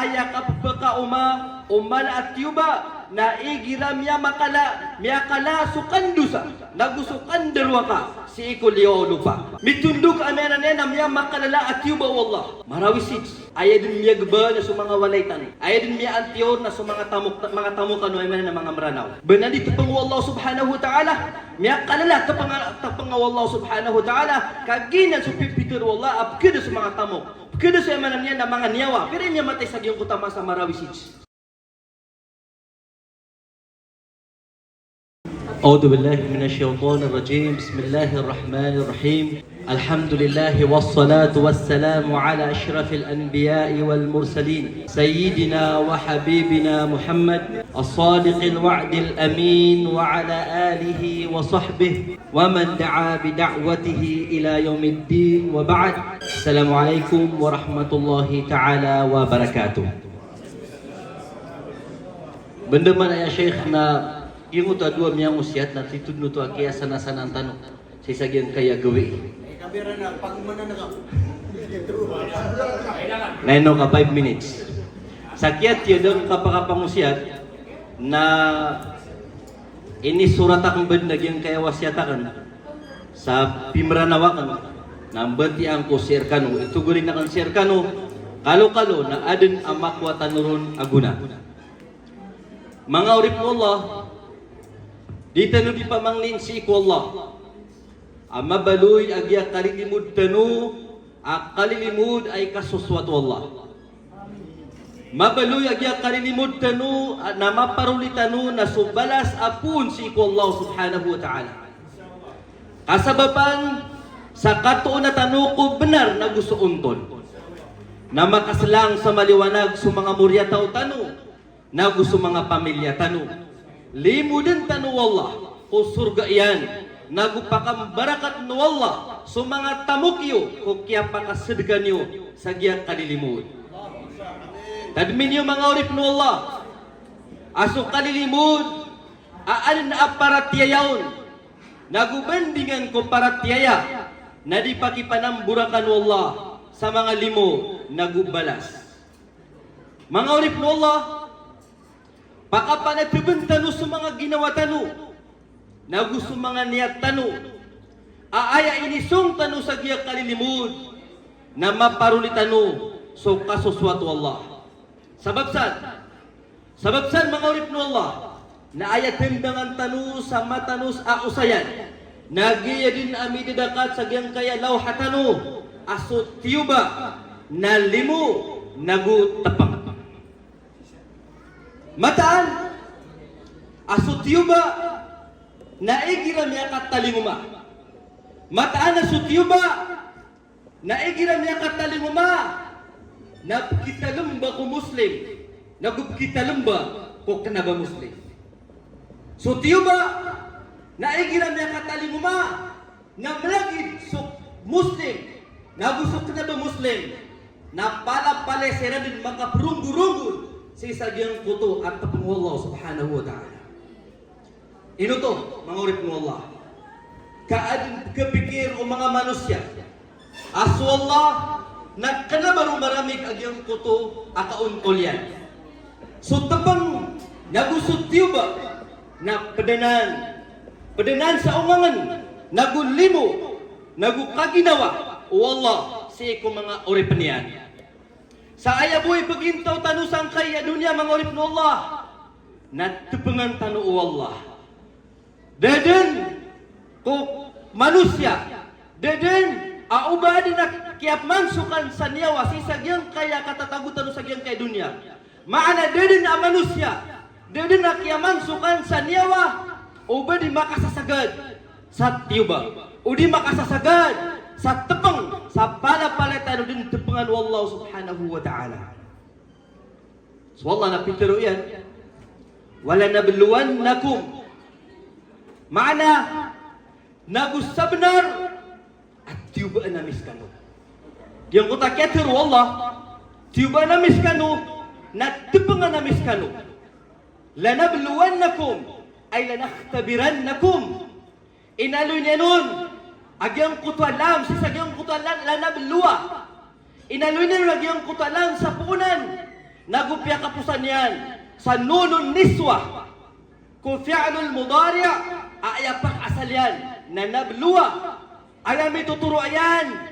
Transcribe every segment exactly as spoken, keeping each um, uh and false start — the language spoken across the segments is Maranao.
Aya kapphakaoma o mala a tiyoba na igira miyamakala, miyakala so kandosa, nago so kandarowaka sii ko liyawaw o lopa. Mitondog a miyanan iyan a miyamakalala a tiyoba o Allah. Marawisid. Aya dn miyagba na so manga walay tano. Aya dn miyaantiyor na so manga tamok, manga tamok tano, aya maana na manga Mranaw. Ba na di tpng o Allah subhanahu wa ta'ala, miyakalala tpnga, tpnga o Allah subhanahu wa ta'ala, ka giyanan so pipitharo o Allah a pkhada so manga tamok. Pkhada so, aya maana niyan na manga niyawa, pira i miyamatay sa giyangkoto a masa, marawisid. أعوذ بالله من الشيطان الرجيم. بسم الله الرحمن الرحيم. الحمد لله والصلاة والسلام على أشرف الأنبياء والمرسلين سيدنا وحبيبنا محمد الصادق الوعد الأمين وعلى آله وصحبه ومن دعا بدعوته إلى يوم الدين وبعد. السلام عليكم ورحمة الله تعالى وبركاته. Bndaman aya Sheikh na giyangkoto a dowa miyangosiyat na titho dn oto a kiyasanasanan tano sii sa giyangkaya gawii. Na ino ka five minutes. Sa kiyatiyada ngka pakapangosiyat na inisorat akn bdn a giyangkaya wasiyat akn sa pimranaw akn, na mbatiya ngko sii rkano, itogarin akn sii rkano, kalokalo na adn a makowa tano ron a gona. Manga oripn o Allah, di tano di pamangnin sii ko Allah a mabaloy a giya kalilimod tano a kalilimod a ikasosowat o Allah. Mabaloy a giya kalilimod tano a, na maparoli tano na so balas a poon sii ko Allah subhanahu wa ta'ala. Kasabapan sa katoona tano ko bnar nago so ontol, na makaslang sa maliwanag so manga moriyataw tano nago so manga pamilya tano. Limodn tano o Allah ko sorga iyan, nago pakambarakatn o Allah so manga tamok iyo ko kiyapakasadka niyo sa giya kalilimod. Tadmi niyo manga oripn o Allah a so kalilimod a adn a paratiyaya on, nago bandingan ko paratiyaya na di pakipanamborakan o Allah sa manga limo nago balas. Manga oripn o Allah, pakapanatbn tano so manga ginawa tano nago so manga niyat tano a aya inisong tano sa giya kalilimod na maparoli tano so kasosowat o Allah. Sabap san, sabap san manga oripn o Allah, na aya tndangan tano sa matanos a osayan na giya dn a midadakat sa giyangkaya lawha tano a so tiyoba na limo nago tpng. Mataan a so tiyoba na igira miyakatalingoma. Mataan a so tiyoba na igira miyakatalingoma na pkitalmba ko Muslim, nago pkitalmba ko kna ba Muslim. So tiyoba na igira miyakatalingoma na mlagid so Muslim nago so kna ba Muslim, na palapalaya siran dn makapronggoronggol sii sa giyangkoto a tpng o Allah subhanahu wa ta'ala. Ino oto, manga oripn o Allah? Ka adn kapikir o manga manosiya a so Allah na kna ba ron maramig a giyangkoto a kaontol iyan. So tpng nago so tiyoba na pd anan, pd anan sa ongangn nago limo nago kaginawa o Allah sii ko manga oripn iyan. Sa aya bo i pgintaw tano sangkai a doniya, manga oripn o Allah, na tpngan tano o Allah. Da dn ko manosiya, da dn a o ba adn a kiyamansokan sa niyawa sii sa giyangkaya katatago tano sa giyangkaya doniya. Maana da dn a manosiya, da dn a kiyamansokan sa niyawa o ba di makasasagad sa tiyoba, o di makasasagad sa tpng, sa palapalaya tano dn tpngan o Allah subhanahu wa ta'ala. So Allah na pitharo iyan, "Walanabluwannakum." Maana, nago sabnar a tiyobaan ami skano. Giyangkoto a kiyatharo o Allah, tiyobaan ami skano, na tpngan ami skano. "Lanabluwannakum," ay lanakhtabirannakum. Inaloy niyan on a giyangkoto a lam, sii sa giyangkoto a la-, lanabluwa. Inaloy niyan on a giyangkoto a lam sa poonan. Nago piyakaposan iyan sa nunun niswa ko fi'lul mudari', a aya pakaasal iyan na nabluwa. Aya mitotoro iyan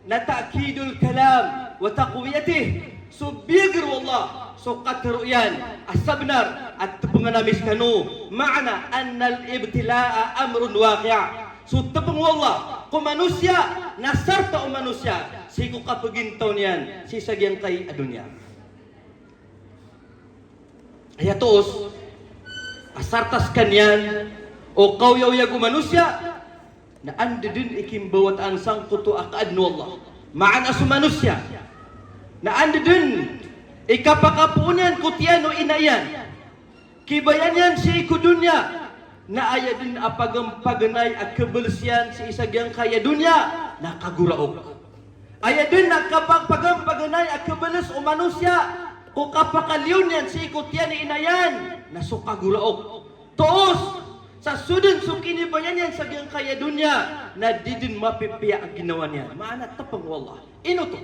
na ta'kidul kalam wa taqwiyatih. So biyagr o Allah so katero iyan a sabnar a tpngan ami skano, ma'na annal ibtila'a amrun waqi'. So tpng o Allah ko manosiya na sarta o manosiya sii ko kapagintaw niyan sii sa giyangkai a doniya. Aya toos a sarta skaniyan o kaoyagoyag o manosiya na anda dn i kimbawataan sangkoto a kaadn o Allah. Ma'na so manosiya na anda dn i kapakapoon iyan ko tiyan o ina iyan. Kibayaan iyan sii ko doniya na aya dn a pagam-, paganay a khabls iyan sii sa giyangkai a doniya na kagoraok. Aya dn a kapa-, pagam-, paganay a khabls o manosiya ko kapakaliyo niyan sii ko tiyan i ina iyan na so kagoraok. Toos sa so dn so kinibayaan iyan sa giyangkai a doniya na di dn mapipiya a ginawa niyan. Ma'na tpng o Allah. Ino oto?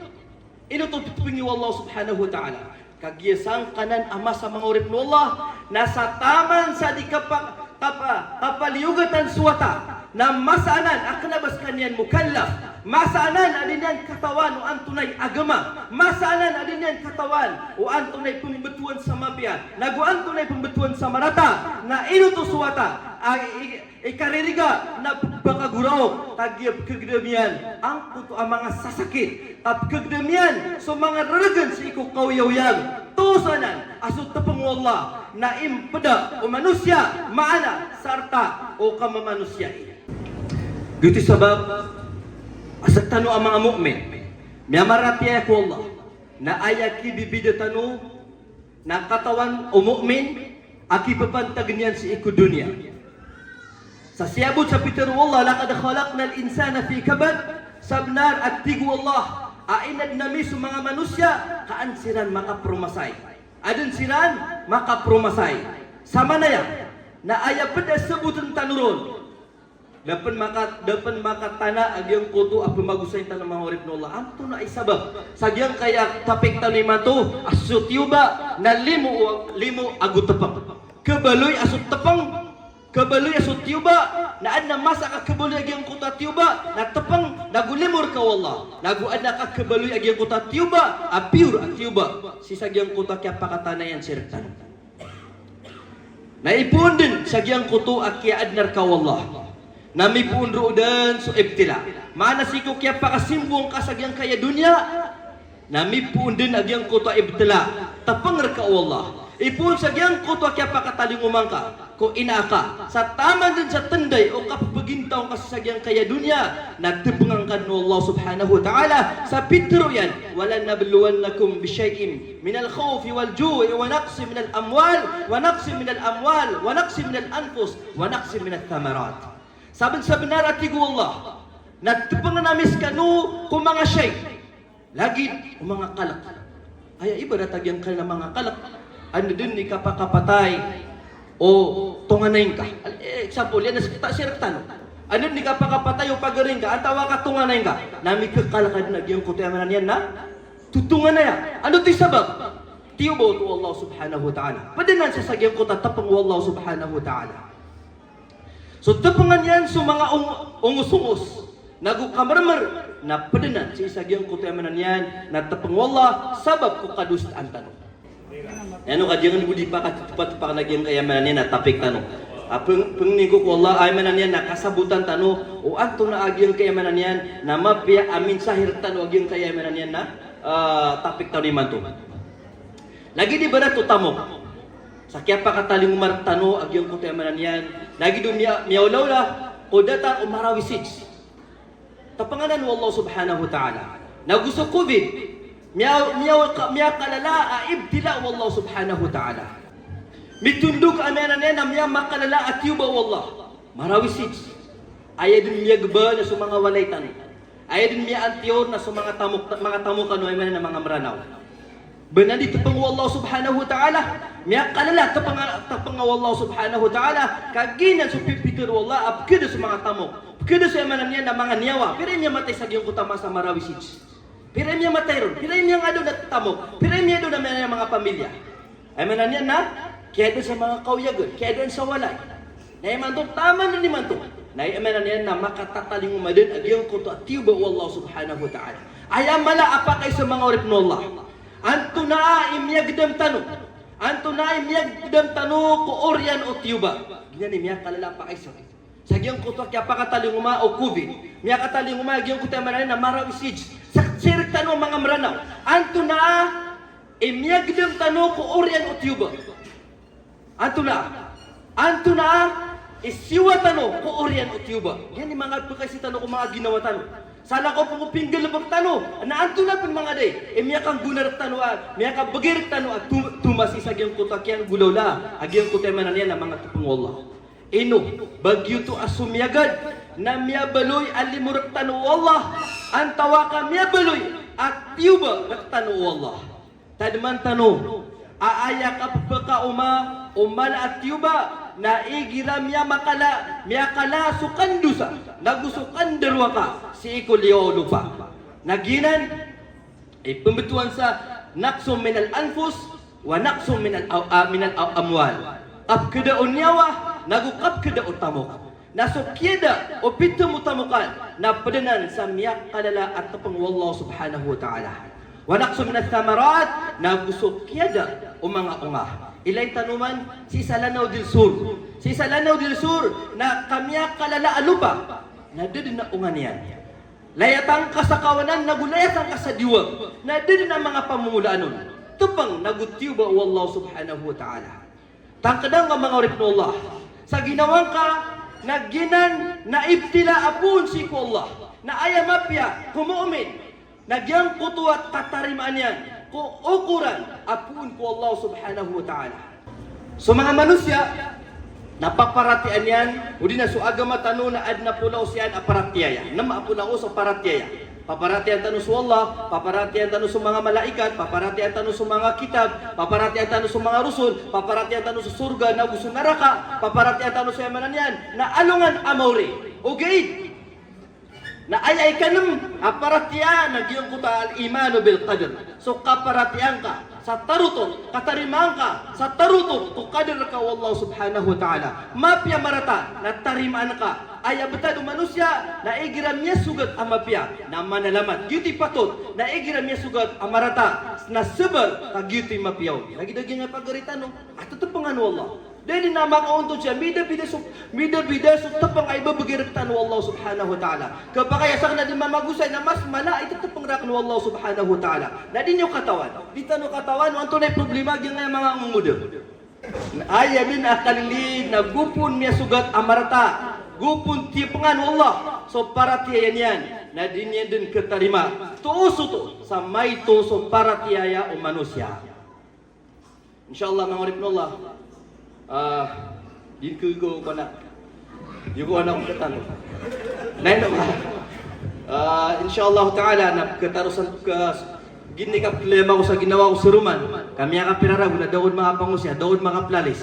Ino oto tpngi o Allah subhanahu wa ta'ala? Kagiya sangkanan a masa, manga oripn o Allah, na sa taman sa di kapa-, kapa-, kapaliyogatan so wata, na masa anan a kna ba skaniyan mukallaf, masa anan a di niyan katawan o antonaa i agama, masa anan a di niyan katawan o antonaa i pmbtowan sa mapiya, nago antonaa i pmbtowan sa marata, na ino oto so wata a i-, i-, ikaririga na pphakagoraok, kagiya pkhagdam iyan angkoto a manga sasakit, ka pkhagdam iyan so manga raragn sii ko kaoyagoyag. Toos anan a so tpng o Allah na impda o manosiya, ma'na sarta o kamamanosiya. Giyoto i sabap a sktano a manga mu'min, miyamaratiyaya ko Allah, na aya kibibida tano na katawan o mu'min a kipapantag niyan sii ko doniya. Sa siyabot sa pitharo o Allah, "Laqad khalaqnal insana fi kabad." Sabnar a tig o Allah a inadn ami so manga manosiya ka an siran makapromasay. Adn siran makapromasay. Samanaya na aya pd a sabotn tano ron Da pn maka-, da pn makatana a giyangkoto a pmagosay tano, manga oripn o Allah. Antonaa i sabap sa giyangkaya topic tano imanto a so tiyoba na limo, limo ago tpng? Kabaloy a so tpng, kabaloy a so tiyoba, na adn a masa ka kabaloy a giyangkoto a tiyoba, na tpng, nago limo rka o Allah. Nago adn a kakabaloy a giyangkoto a tiyoba a pure a tiyoba sii sa giyangkoto a kiyapakatana iyan sii rktano. Na ipoon dn sa giyangkoto a kiyaadna rka o Allah na mipoon roo dn so ibtila. Maana sii ko kiyapakasimbong ka sa giyangkaya doniya na mipoon dn a giyangkoto a ibtila. Tpng rka o Allah. Ipoon sa giyangkoto a kiyapakatalingoma ngka ko ina aka, sa taman dn sa tnday o kappagintaw ngka sa giyangkaya doniya, na tpngan ka dn o Allah subhanahu wa ta'ala sa pitharo iyan, "Walanabluwannakum bishay'in minal khawfi wal ju'i wa naqsin minal amwal, wa naqsin minal amwal, wa naqsin minal anfus, wa naqsin minat thamarat." Sabnsabnar a tig o Allah na tpngan ami skano ko manga shay. Lagid o manga kalk. Aya ibarat a giyangkanan a manga kalk, anda dn i kapakapatay o tonganay ngka. Eh, example, iyan a sktano. Anda dn i kapakapatay o pagari ngka, antawaa ka tonganay ngka. Na mikhakal ka dn a giyangkoto a aya maana niyan na totonganaya. Anda oto i sabap? Tiyoba oto o Allah subhanahu wa ta'ala. Pd anan sa giyangkoto a tpng o Allah subhanahu wa ta'ala. So tpngan iyan so manga ong-, ongosongos, nago kamermer, na pd anan sii sa giyangkoto a aya maana niyan na tpng o Allah, sabap ko kadosaan tano. Aya no ka di ngka bo di pakatpatpakn a giyangkaya aya maana niyan na topic tano. A png-, pngnin ko ko Allah, aya maana niyan na kasabotan tano o antonaa a giyangkaya aya maana niyan na mapiya a minsahi rktano a giyangkaya aya maana niyan na, ah, topic tano imanto. Lagid ibarat o tamok. Sa kiyapakatalingoma rktano a giyangkoto a aya maana niyan, lagid o miya-, miyaolaola ko datar o Marawi seeds. Tpngan anan o Allah subhanahu wa ta'ala. Nago so covid, miya-, miya-, miyakalala a ibtila o Allah subhanahu wa ta'ala. Mitondog a aya maana niyan na miyamakalala a tiyoba o Allah. Marawi seeds. Aya dn miyagba na so manga walay tano. Aya dn miyaantiyor na so manga tamok, manga tamok ano, aya maana na manga Mranaw. Ba na di tpng o Allah subhanahu wa ta'ala, miyakalala tpnga, tpnga o Allah subhanahu wa ta'ala, ka giyanan so pipitharo o Allah a pkhada so manga tamok, pkhada so aya maana niyan na manga niyawa, pira i miyamatay sa giyangkoto a masa a Marawi seeds. Pira i miyamatay ron, pira i miyangada on a tamok, pira i miyada on a manga pamilya. Aya maana niyan na kiyada sa manga kaoyagan, kiyada sa walay. Na imanto, taman dn imanto, na aya maana niyan na makatatalingoma dn a giyangkoto a tiyoba o Allah subhanahu wa ta'ala. Aya mala a pakaiza, manga oripn o Allah. Antonaa i miyagdam tano? Antonaa i miyagdam tano ko oriyan o tiyoba? Giyanan i miyakalala a pakaiza. Sa giyangkoto a kiyapakatalingoma o covid, miyakatalingoma giyangkoto a maana niyan na maraw i stage. Sa, sii rktano a manga Mranaw. Antonaa i miyagdam tano ko oriyan o tiyoba? Antonaa? Antonaa i siyowa tano ko oriyan o tiyoba? Giyanan i manga pakaiza tano ko manga ginawa tano. Salakaw pn ko pinggalbk tano, na antonaa pn, manga day, i miyakanggona rktano a, miyakabgay rktano a tom-, tomasi sa giyangkoto a kiyanggolawla a giyangkoto a maana niyan na manga tpng o Allah. Ino ba giyoto a somiyagad na miyabaloy a limo rktano o Allah, antawaa ka miyabaloy a tiyoba rktano o Allah? Tadman tano a aya kapphakaoma o mala a tiyoba na igira miyamakala, miyakala so kandosa, nago so kandarowaka sii ko liyawaw o lopa. Na giyanan i pmbtowan sa naqsun minal anfus wa naqsun minal aw-, ah, minal aw-, amwal. Kapkhada o niyawa, nago kapkhada o tamok. Na so kiyada o pitomotamokan na pd anan sa miyakalala a tpng o Allah subhanahu wa ta'ala. Wa naqsun minas samarat, nago so kiyada o manga onga. Ilay tano man sii sa Lanao del Sur. Sii sa Lanao del Sur na kamiyakalala a lopa na da dn a onga niyan. Layatan ka sa kawanan, nago layatan ka sa diwang, na da dn a manga pamomolaan on. Tpng nago tiyoba o Allah subhanahu wa ta'ala. Tangkda ngka, manga oripn o Allah, sa ginawa ngka na giyanan na ibtila a poon sii ko Allah. Na aya mapiya ko mu'min na giyangkoto a katarimaan iyan ko okoran a poon ko Allah subhanahu wa ta'ala. So manga manosiya na paparatiyayaan iyan, odi na so agama tano na adn a polaos iyan a paratiyaya. Nem a polaos a paratiyaya. Paparatiyayaan tano so Allah, paparatiyayaan tano so manga malaikat, paparatiyayaan tano so manga kitab, paparatiyayaan tano so manga rasul, paparatiyayaan tano so sorga nago so naraka, paparatiyayaan tano so, aya maana niyan na, alongan a maori. Ogaid na aya ikanem a paratiyaya na giyangkoto a al-imanu bil qadr. So kaparatiyayaan ka sa tarotop, katarimaan ka sa tarotop ko qadr rka o Allah subhanahu wa ta'ala. Mapiya marata na tarimaan ka. Aya btad o manosiya na igira miyasogat a mapiya na manalamat. Giyoto i patot. Na igira miyasogat a marata na sabar ka giyoto i mapiya on. Lagid a giyangkai a pagari tano a ttpngan o Allah. Da dn a makaontod siya, mbidabida so, mbidabida so tpng a ibebegay rktano o Allah subhanahu wa ta'ala. Khapakay a sakn a di mamagosay na mas mala i ttpng rakn o Allah subhanahu wa ta'ala. Na di niyo katawan. Di tano katawan o antonaa i problema giyangkaya manga ngoda. Aya dn a kalilid na go pn miyasogat a marata, go pn tiypngan o Allah so paratiyaya niyan, na di niyan dn khatarima. Too so, too sa maito so paratiyaya o manosiya. Insha Allah, manga oripn o Allah. Ah, di ko, ko, ko na. Di ko anak ko tano. Na ino ba? Ah, insha Allah ta'ala, na katarosan ka giyanan i problema ko sa ginawa ko sa roman. Kami a kapirarago na da ko dn makapangosay, da ko dn makaplalis.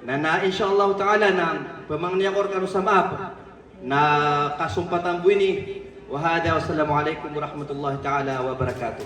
Na, na insha Allah ta'ala na pamangni ako rkano sa maap. Na kasompatan bo ini. Wa hadha, wassalamu alaikum warahmatullahi ta'ala wabarakatuh.